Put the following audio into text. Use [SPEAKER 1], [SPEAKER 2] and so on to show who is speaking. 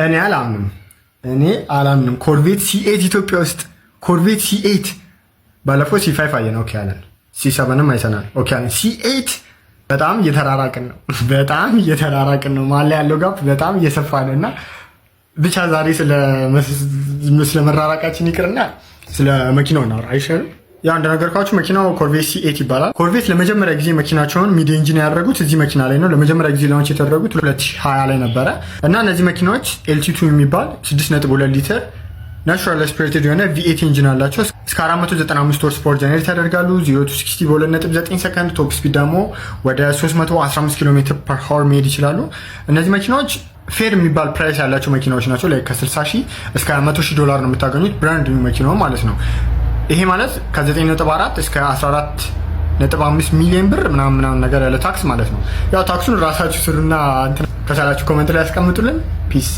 [SPEAKER 1] እኔ አላምንም፣ እኔ አላምንም። Corvette C8 ኢትዮጵያ ውስጥ፣ Corvette C8። ባለፈው C5 አየን፣ okay አለን። C7 ም አይተናል፣ okay አለን። C8 በጣም እየተራራቅን ነው፣ በጣም እየተራራቅን ነው። መሀል ላይ ያለው gap በጣም እየሰፋ ነው። እና ብቻ ዛሬ ስለ መራራቃችን ይቅርና ስለ መኪናው እናውራ አይሻልም? ያው እንደነገርኳችሁ መኪናው Corvette C8 ይባላል። Corvette ለመጀመሪያ ጊዜ መኪናቸውን mid engine ያደረጉት እዚህ መኪና ላይ ነው። ለመጀመሪያ ጊዜ launch የተደረጉት 2020 ላይ ነበረ። እና እነዚህ መኪናዎች LT2 የሚባል 6.2 ሊትር natural aspirated የሆነ V8 engine አላቸው። እስከ 495 horse power generate ያደርጋሉ። 0 to 60 በ2.9 ሰከንድ፣ top speed ደግሞ ወደ 315 ኪሎ ሜትር per hour መሄድ ይችላሉ። እነዚህ መኪናዎች fair የሚባል price ያላቸው መኪናዎች ናቸው። Like ከ60 ሺህ እስከ 100 ሺህ ዶላር ነው የምታገኙት brand new መኪናው ማለት ነው። ይሄ ማለት ከ9.4 እስከ 14.5 ሚሊዮን ብር ምናምን ምናምን ነገር ያለ tax ማለት ነው። ያው tax ኡን ራሳችሁ ስሩና ከቻላችሁ comment ላይ ያስቀምጡልን። Peace.